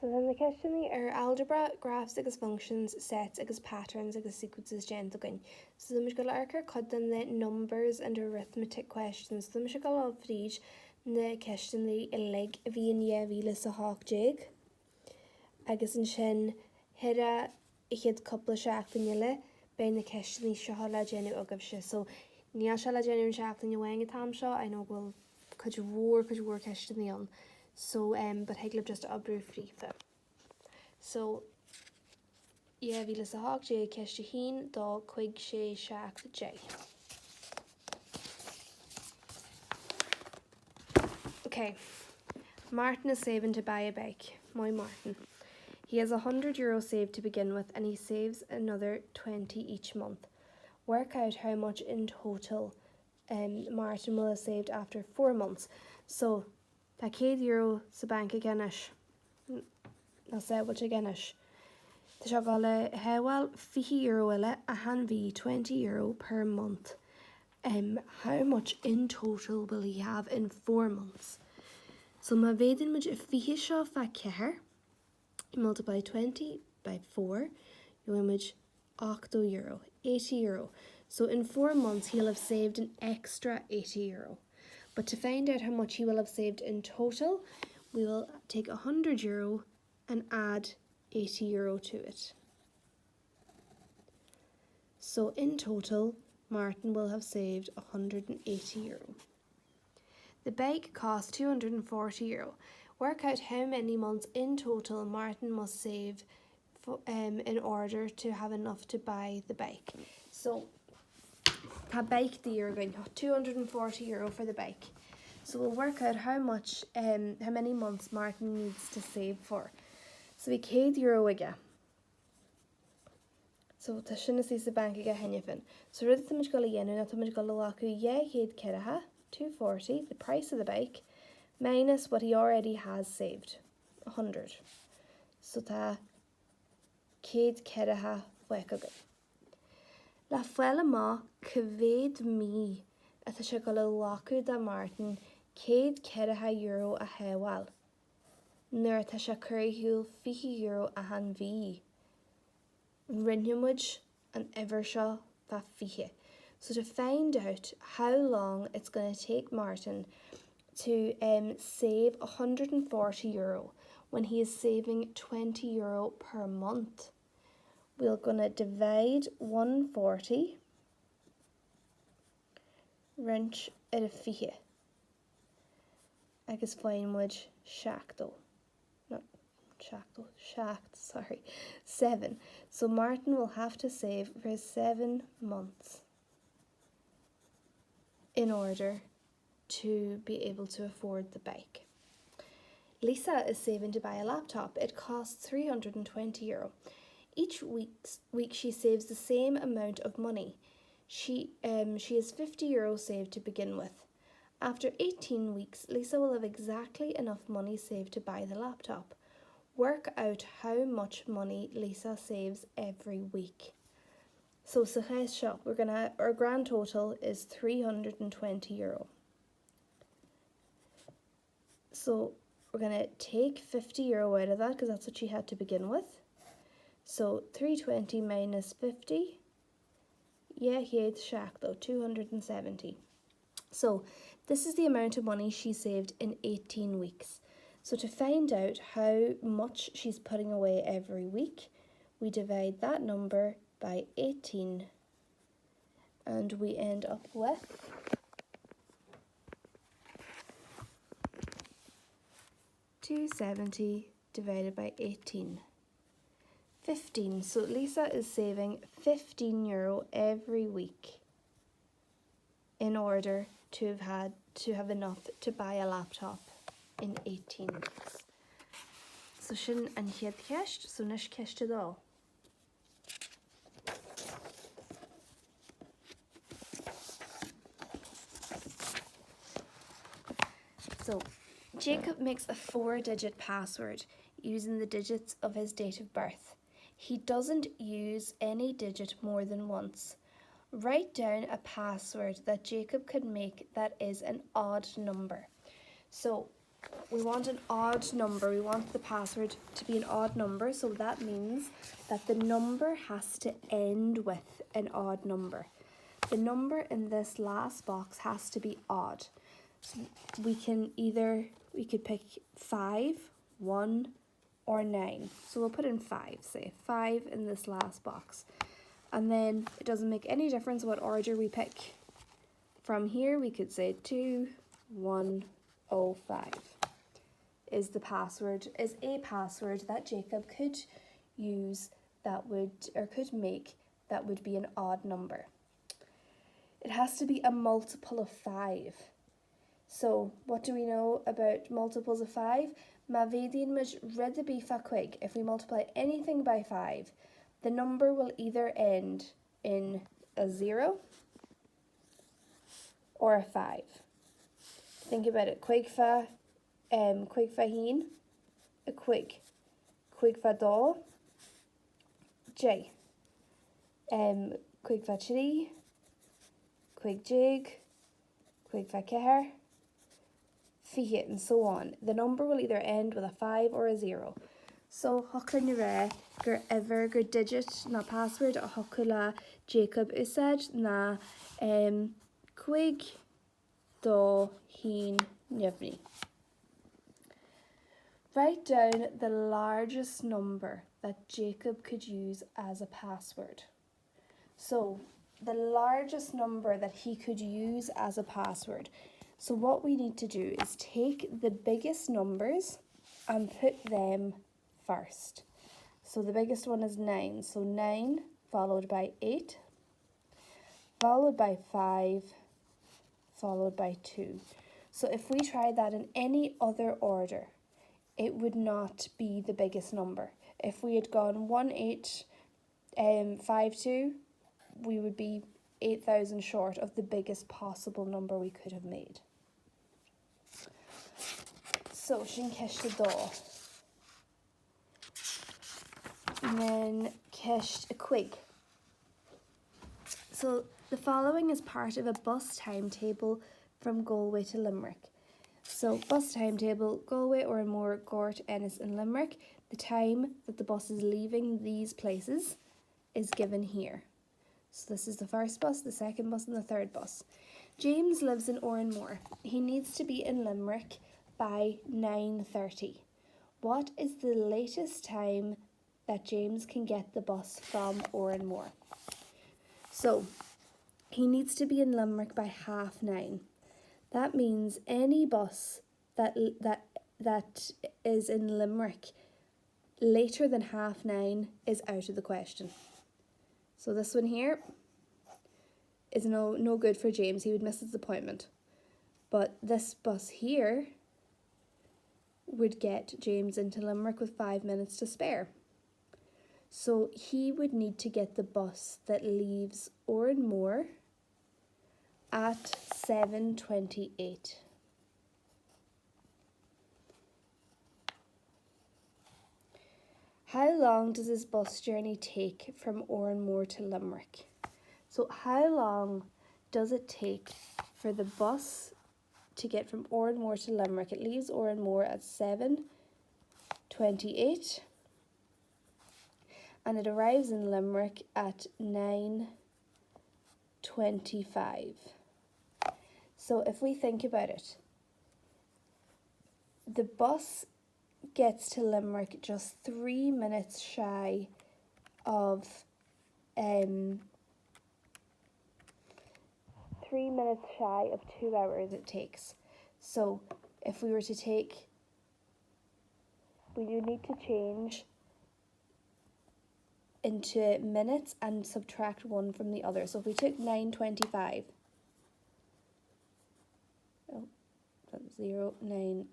So tá na ceisteanna ar Algebra, Graphs agus Functions, Sets agus Patterns agus Sequences déanta againn. So tá muid ag dul a amharc ar cuid de na Numbers and Arithmetic questions. So tá mise ag dul fríd na ceisteanna uilig a bhí in 2018 agus ansin thar an chéad cúpla seachtain eile beidh na ceisteanna seo le déanamh agaibhse. So níl sé le déanamh in seachtain amháin an t-am seo, I know go bhfuil cuid mhór, cuid mhór ceisteanna ann so em but thig libh just oibriú fríofa. So 2018 ceist 1, 2, 5, 6, 7, 10. Ok. Martin is saving to buy a bike. Maith Martin. He has €100 saved to begin with and he saves another 20 each month. Work out how much in total um Martin will have saved after 4 months. So, tá €100 sa banc aige anois, nó sábháilte aige anois. Tá sé ag dul a shábháil €20 eile achan mhí, €20 per month. Um how much in total will he have in 4 months? So má mhéadaíonn muid an 20 seo fá 4, you multiply 20 by 4, gheobhaidh muid €80, €80. So in 4 months he'll have saved an extra €80. But to find out how much he will have saved in total, we will take €100 and add €80 to it. So in total, Martin will have saved €180. The bike costs €240. Work out how many months in total Martin must save um, in order to have enough to buy the bike. So tá bike daor againn, €240 for the bike. So we'll work out how much, um, how many months Martin needs to save for. So bhí €100 aige. So tá sin istigh sa bhanc aige cheana féin. So rud atá muid ag dul a dhéanamh ná tá muid ag dul a ghlacadh 240, 240, the price of the bike, minus what he already has saved, 100. So tá 140 fágtha againn. Le fáil amach cá mhéad mí atá sé ag dul a ghlacadh do Martin €140 a shábháil nuair atá sé ag cur ar shiúl €20 achan mhí. Roinnfidh muid an uimhir seo fá 20. So to find out how long it's gonna take Martin to um save €140 when he is saving €20 per month, we're gonna divide 140 roinnt ar a 20 agus faigheann muid 70. No, 70, seacht, sorry, 7. So Martin will have to save for 7 months in order to be able to afford the bike. Lisa is saving to buy a laptop. It costs €320. Each week's, week she saves the same amount of money. She, um, she has €50 saved to begin with. After 18 weeks, Lisa will have exactly enough money saved to buy the laptop. Work out how much money Lisa saves every week. So sa chás seo, we're gonna, our grand total is €320. So we're gonna take €50 out of that because that's what she had to begin with. So 320 minus 50, 270, 270. So this is the amount of money she saved in 18 weeks. So to find out how much she's putting away every week, we divide that number by 18 and we end up with 270 divided by 18. 15. So Lisa is saving €15 every week in order to have had to have enough to buy a laptop in 18 weeks. So sin an chéad cheist, so anois ceist a dó. So, Jacob makes a four-digit password using the digits of his date of birth. He doesn't use any digit more than once. Write down a password that Jacob could make that is an odd number. So, We want an odd number, we want the password to be an odd number, so that means that the number has to end with an odd number. The number in this last box has to be odd. So we can either, we could pick 5, 1 or 9. So we'll put in 5, say 5 in this last box. And then it doesn't make any difference what order we pick. From here we could say 2, 1, 0, 5 is the password, is a password that Jacob could use that would, or could make that would be an odd number. It has to be a multiple of 5. So, what do we know about multiples of 5? Má mhéadaíonn muid rud ar bith fá chuig, if we multiply anything by 5, the number will either end in a 0 or a 5. Think about it, Cuig fá, um, cuig fá haon, a cuig. Cuig fá dó, deich. Um, cuig fá trí, 15, 54, 20 and so on. The number will either end with a 5 or a 0. So thiocfadh linn a rá gur uimhir, gur digit nó password a thiocfadh le Jacob úsáid ná um, 5, 2, 1, neamhní. Write down the largest number that Jacob could use as a password. So the largest number that he could use as a password. So what we need to do is take the biggest numbers and put them first. So the biggest one is 9. So 9 followed by 8, followed by 5, followed by 2. So if we try that in any other order, it would not be the biggest number. If we had gone 1, 8, um, 5, 2, we would be 8,000 short of the biggest possible number we could have made. So sin ceist a dó. And then ceist a cuig. So the following is part of a bus timetable from Galway to Limerick. So bus timetable, Galway, Oranmore, Gort, Ennis and Limerick. The time that the bus is leaving these places is given here. So this is the first bus, the second bus and the third bus. James lives in Oranmore. He needs to be in Limerick by 9.30. What is the latest time that James can get the bus from Oranmore? So he needs to be in Limerick by half nine. That means any bus that that that is in Limerick later than half nine is out of the question. So this one here is no, no good for James. He would miss his appointment. But this bus here would get James into Limerick with five minutes to spare. So he would need to get the bus that leaves Oranmore at 7.28. How long does this bus journey take from Oranmore to Limerick? So how long does it take for the bus to get from Oranmore to Limerick? It leaves Oranmore at 7.28 and it arrives in Limerick at 9.25. So if we think about it, the bus gets to Limerick just 3 minutes shy of um, 3 minutes shy of 2 hours it takes. So if we were to take, we do need to change into minutes and subtract one from the other. So if we took 925, oh, that's 0, 9,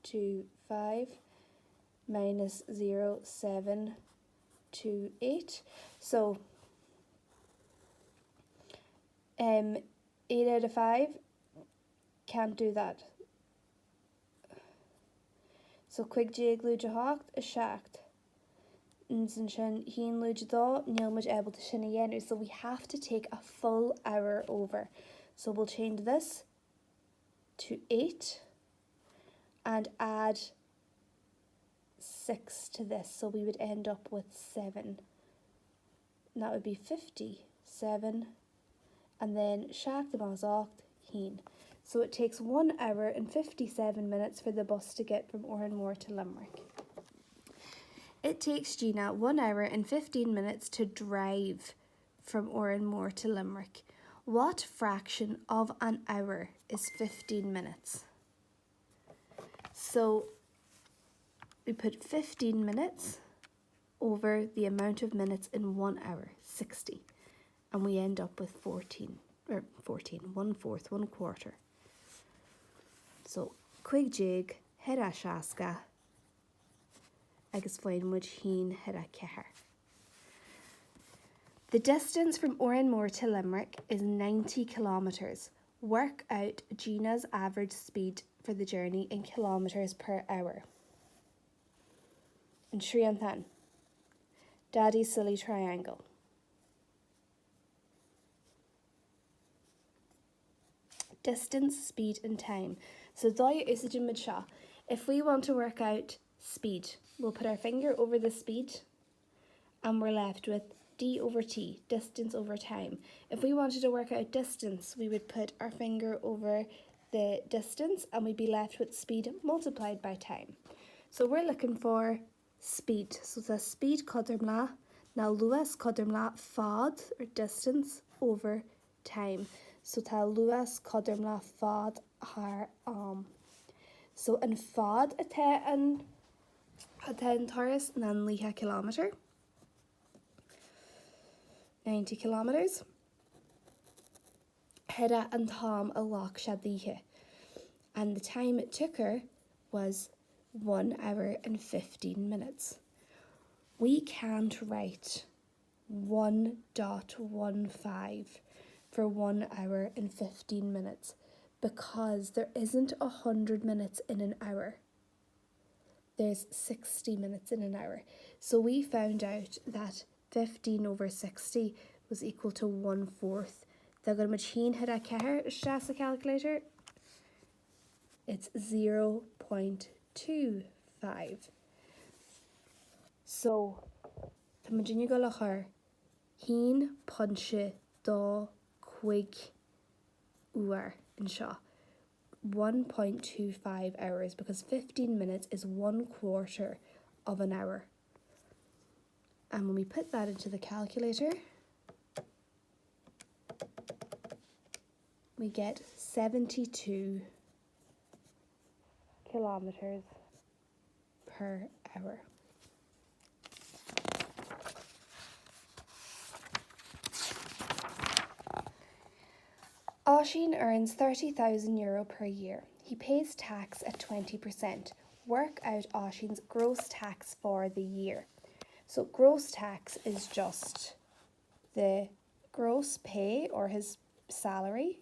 2, 5, minus 0, 7, 2, 8. So um, 8 out of 5, can't do that. So 15 lúide 8, 7. Ansin haon lúide dó, níl muid ábalta sin a dhéanamh, so we have to take a full hour over. So we'll change this to 8. And add 6 to this, so we would end up with 7. And that would be 57 and then seacht amach 8, haon. So it takes 1 hour and 57 minutes for the bus to get from Oranmore to Limerick. It takes Gina 1 hour and 15 minutes to drive from Oranmore to Limerick. What fraction of an hour is 15 minutes? So we put 15 minutes over the amount of minutes in one hour, 60, and we end up with 14, or 14, one fourth, one quarter. So 15 thar a 60 agus faigheann muid haon thar a ceathair. The distance from Oranmore to Limerick is 90 kilometres. Work out Gina's average speed for the journey in kilometres per hour. An Triantán. Daddy's Silly Triangle. Distance, speed and time. So dóigh a úsáideann muid seo. If we want to work out speed, we'll put our finger over the speed and we're left with d over t, distance over time. If we wanted to work out distance, we would put our finger over the distance and we'd be left with speed multiplied by time. So we're looking for speed. So tá speed cothrom le ná luas cothrom le fad or distance over time. So tá luas cothrom le fad thar am. So an fad atá an atá an turas ná 90 kilometre. 90 kilometres. Thar an t-am a ghlac sé daoithe. And the time it took her was 1 hour and 15 minutes. We can't write 1.15 for 1 hour and 15 minutes because there isn't 100 minutes in an hour. There's 60 minutes in an hour. So we found out that 15 over 60 was equal to 1 fourth. Dá gcuireadh muid haon thar a ceathair isteach sa calculator, it's 0.25. So, tá muid ag dul a chur haon pointe dó cúig uair anseo, 1.25 hours, because 15 minutes is one quarter of an hour. And when we put that into the calculator, we get 72 kilometers per hour. Oisín earns €30,000 per year. He pays tax at 20%. Work out Oisín's gross tax for the year. So gross tax is just the gross pay or his salary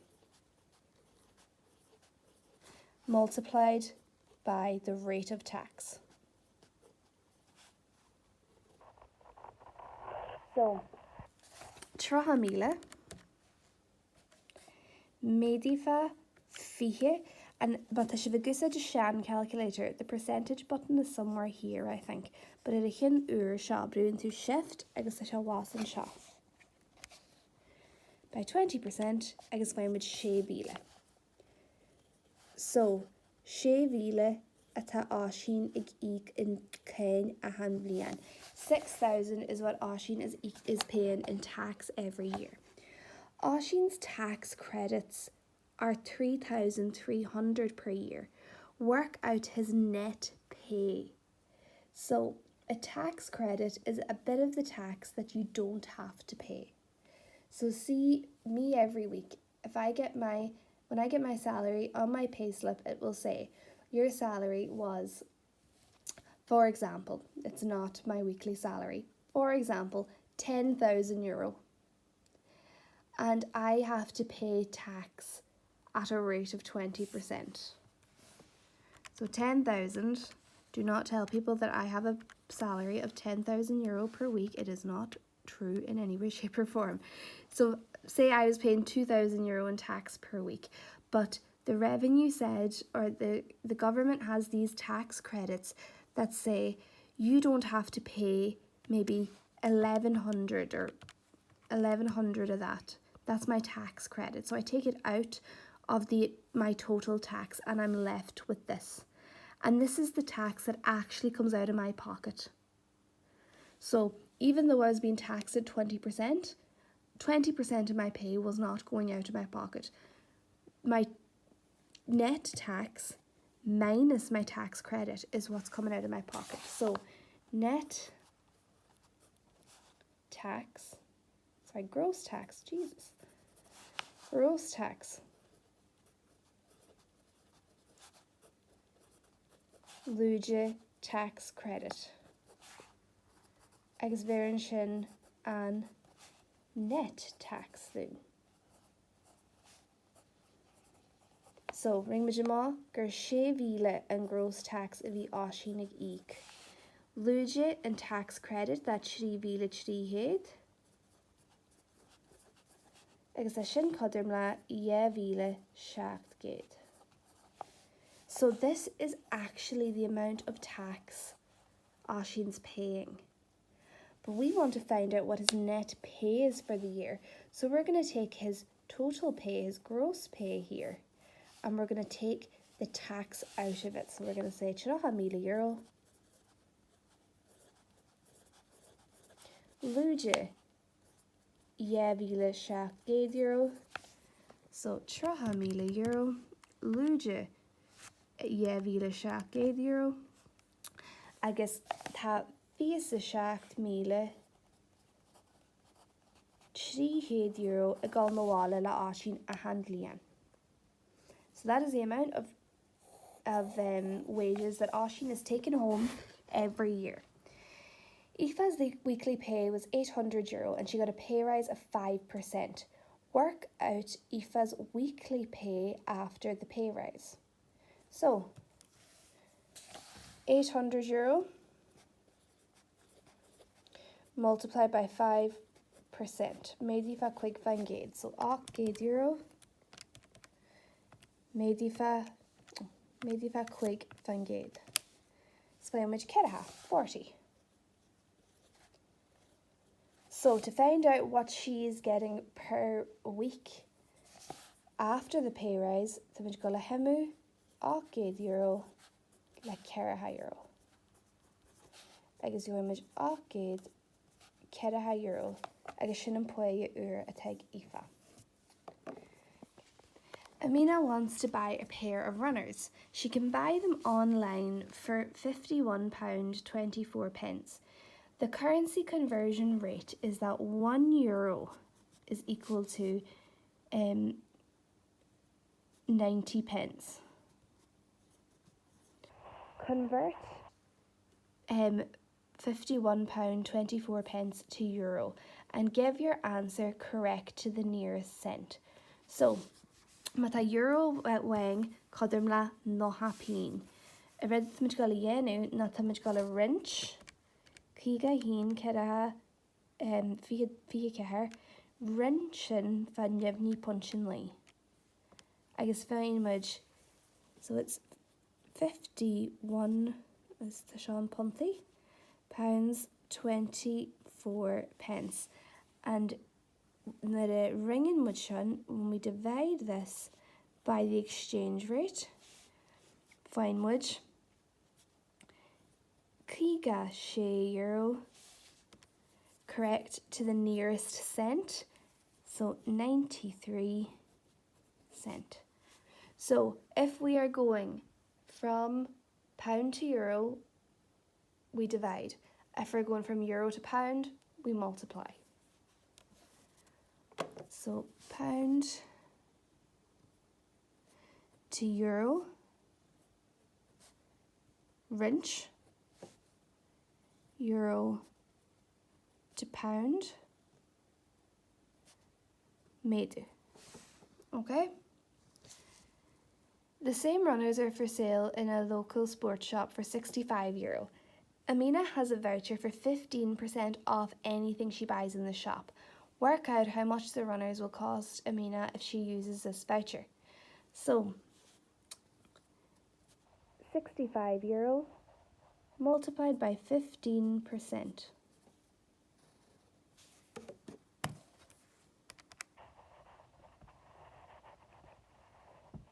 multiplied by the rate of tax. So, 30,000 méadaithe 20 and má tá sibh ag úsáid an sean calculator, the percentage button is somewhere here I think, but ar an cheann úr seo brúann tú shift agus tá sé abhus anseo. By 20% agus faigheann muid 6,000. So, 6,000 atá Oisín ag íoc in cáin achan bhliain. 6,000 is what Oisín is, is paying in tax every year. Oisín's tax credits are 3,300 per year. Work out his net pay. So, a tax credit is a bit of the tax that you don't have to pay. So see me every week. If I get my when I get my salary on my payslip, it will say your salary was for example, it's not my weekly salary. For example, 10,000 euro. And I have to pay tax at a rate of 20%. So 10,000, do not tell people that I have a salary of 10,000 euro per week. It is not true in any way, shape or form. So say I was paying 2,000 euro in tax per week, but The revenue said, or the, the government has these tax credits that say you don't have to pay maybe 1100 or 1100 of that. That's my tax credit. So I take it out of the my total tax and I'm left with this. And this is the tax that actually comes out of my pocket. So even though I was being taxed at 20%, 20% of my pay was not going out of my pocket. My net tax minus my tax credit is what's coming out of my pocket. So net tax, sorry, gross tax, Jesus, gross tax lúide tax credit agus bheireann sin an net tax dúinn. So, rinne muid amach gur 6,000 an gross tax a bhí Oisín ag íoc. Lúide an tax credit, that's 3,300. Agus tá sin cothrom le 2,700. So this is actually the amount of tax Oisín's paying. But we want to find out what his net pay is for the year. So we're going to take his total pay, his gross pay here, and we're going to take the tax out of it. So we're going to say €30,000 lúide €2,700. So €30,000 lúide €2,700 agus tá €27,300 ag dul 'na bhaile le Oisín achan bhliain. So that is the amount of of um, wages that Oisín is taking home every year. Aoife's weekly pay was €800 and she got a pay rise of 5%. Work out Aoife's weekly pay after the pay rise. So, €800 multiplied by 5%, méadaithe fá 5%, so €800 méadaithe méadaithe fá 5%. So faigheann muid ceathracha, 40. So to find out what she is getting per week after the pay rise, tá muid ag dul a shuimiú €800 le €40. Agus gheobhaidh muid €840 agus sin an pháighe úr atá ag Aoife. Amina wants to buy a pair of runners. She can buy them online for £51.24. The currency conversion rate is that €1 is equal to um, 90 pence. Convert um, £51.24 to euro and give your answer correct to the nearest cent. So, má tá euro amháin cothrom le 90 pingin. An rud atá muid ag dul a dhéanamh ná tá muid ag dul a roinnt 51 ceathracha 24, roinnt sin fá neamhní punt 9. Agus faigheann muid, so it's 51 is tá seo in puntaí, pounds 24 pence and nuair a roinneann muid sin, when we divide this by the exchange rate, faigheann muid €56 correct to the nearest cent, so 93 cent. So if we are going from pound to euro, we divide. If we're going from euro to pound, we multiply. So pound to euro, roinnt, euro to pound, méadú. Ok? The same runners are for sale in a local sports shop for €65. Amina has a voucher for 15% off anything she buys in the shop. Work out how much the runners will cost Amina if she uses this voucher. So, €65 multiplied by 15%.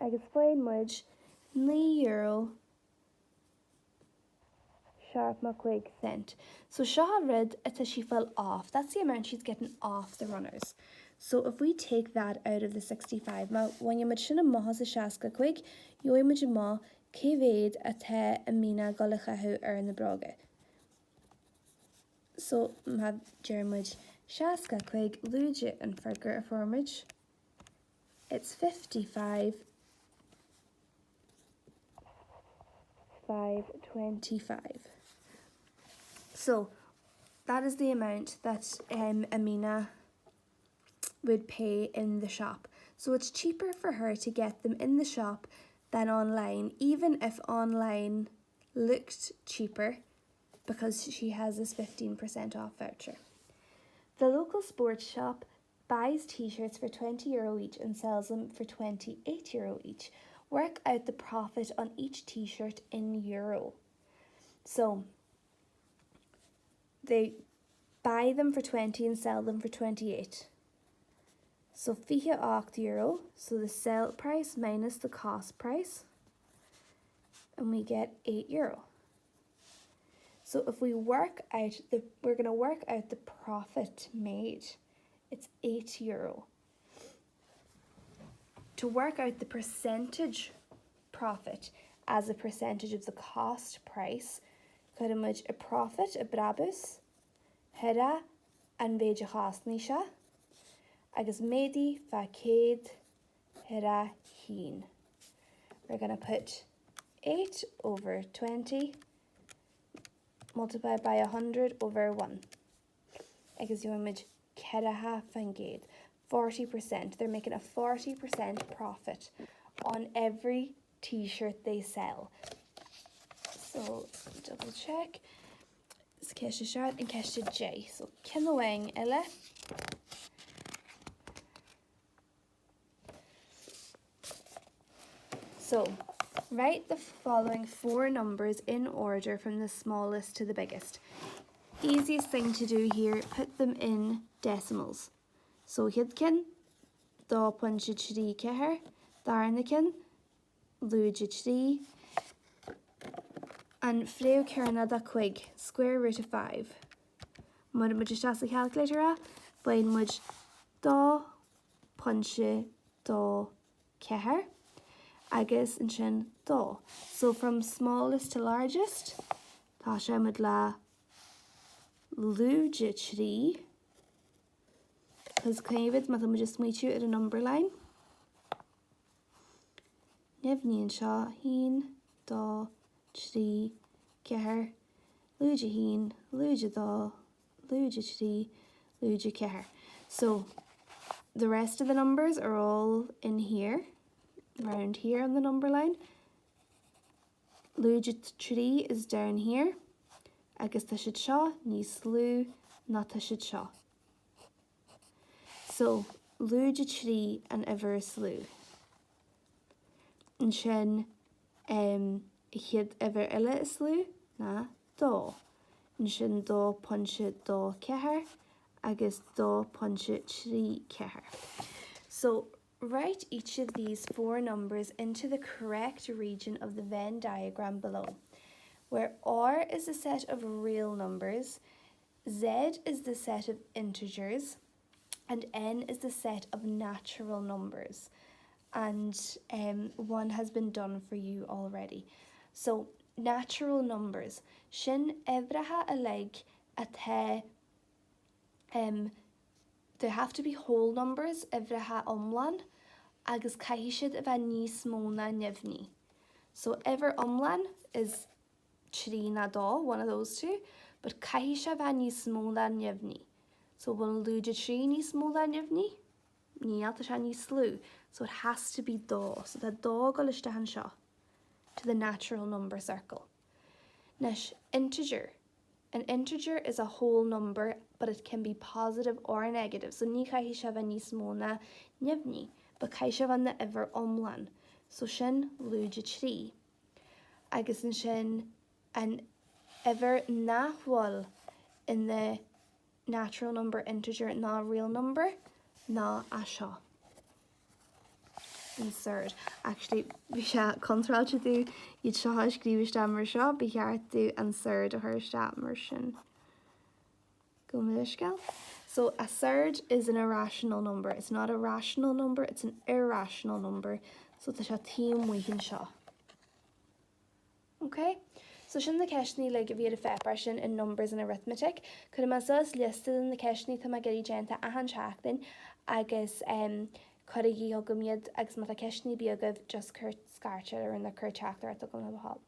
Agus faigheann muid €9 75 cent. So seo an rud atá sí ag fáil off, that's the amount she's getting off the runners. So if we take that out of the 65, má bhaineann muid sin amach as an 65, gheobhaidh muid amach cé mhéad atá Amina ag dul a chaitheamh ar na bróga. So má deir muid 65 lúide an figiúr a fuair muid, it's 55 525. So that is the amount that um, Amina would pay in the shop. So it's cheaper for her to get them in the shop than online, even if online looked cheaper because she has this 15% off voucher. The local sports shop buys t-shirts for 20 euro each and sells them for 28 euro each. Work out the profit on each t-shirt in euro. So they buy them for 20 and sell them for 28. So 28 euro, so the sell price minus the cost price, and we get 8 euro. So if we work out the, we're going to work out the profit made. It's 8 euro. To work out the percentage profit as a percentage of the cost price, cuireann muid an profit, an brabús, thar an mhéid a chosnaigh sé, agus méadaithe fá 100 ar a haon. We're going to put 8 over 20 multiplied by 100 over 1. Agus gheobhaidh muid 40%, 40%. They're making a 40% profit on every t-shirt they sell. So, double check. Is ceist seo an ceist J. So, ceann amháin eile. So, write the following four numbers in order from the smallest to the biggest. Easiest thing to do here, put them in decimals. So chéad ceann, 2.34, darna ceann, lúide 3, an fréamh cearnach de 5, square root of 5. Má chuireann muid isteach sa calculator é, faigheann muid 2.24 agus ansin 2. So from smallest to largest, tosóidh muid le lúide 3, cos cuimhnigh má tá muid ag smaoitiú ar an number line. Neamhní anseo, 1, 2, 3, 4, lúide 1, lúide 2, lúide 3, lúide 4. So the rest of the numbers are all in here, round here on the number line. Lúide 3 is down here, agus tá siad seo níos lú ná tá siad seo. So, lúide 3 an uimhir is lú. Ansin, an chéad uimhir eile is lú ná 2. Ansin 2.24 agus 2.34. So, write each of these four numbers into the correct region of the Venn diagram below, where R is a set of real numbers, Z is the set of integers, and N is the set of natural numbers. And um, one has been done for you already. So, natural numbers. Sin uimhreacha uilig atá um, they have to be whole numbers, uimhreacha iomlán, agus caithfidh siad a bheith níos mó ná neamhní. So uimhir iomlán is 3 nó 2, one of those two, but caithfidh sé a bheith níos mó ná neamhní. So bhfuil lúide 3 níos mó ná neamhní? Níl, tá sé níos lú. So it has to be 2. So tá 2 ag dul isteach anseo to the natural number circle. Anois, integer. An integer is a whole number but it can be positive or negative, so ní chaithfidh sé a bheith níos mó ná neamhní, but caithfidh sé a bheith ina uimhir iomlán, so sin lúide 3. Agus ansin an uimhir nach bhfuil ina natural number, integer ná real number ná é seo. An surd. Actually, bhí sé contráilte domh iad seo a scríobh isteach mar seo, ba cheart domh an surd a chur isteach mar sin. Gabh mo leithscéal. So, a surd is an irrational number. It's not a rational number, it's an irrational number. So tá sé taobh amuigh anseo. Ok? So sin na ceisteanna uilig a bhí ar an pháipéar sin in Numbers and Arithmetic. Cuirfidh mé suas liosta de na ceisteanna atá mé ag iarraidh déanta achan seachtain agus em cuirigí chugam iad agus má tá ceisteanna ar bith agaibh just cuir scairteáil orm nó cuir teachtaireacht chugam le do thoil.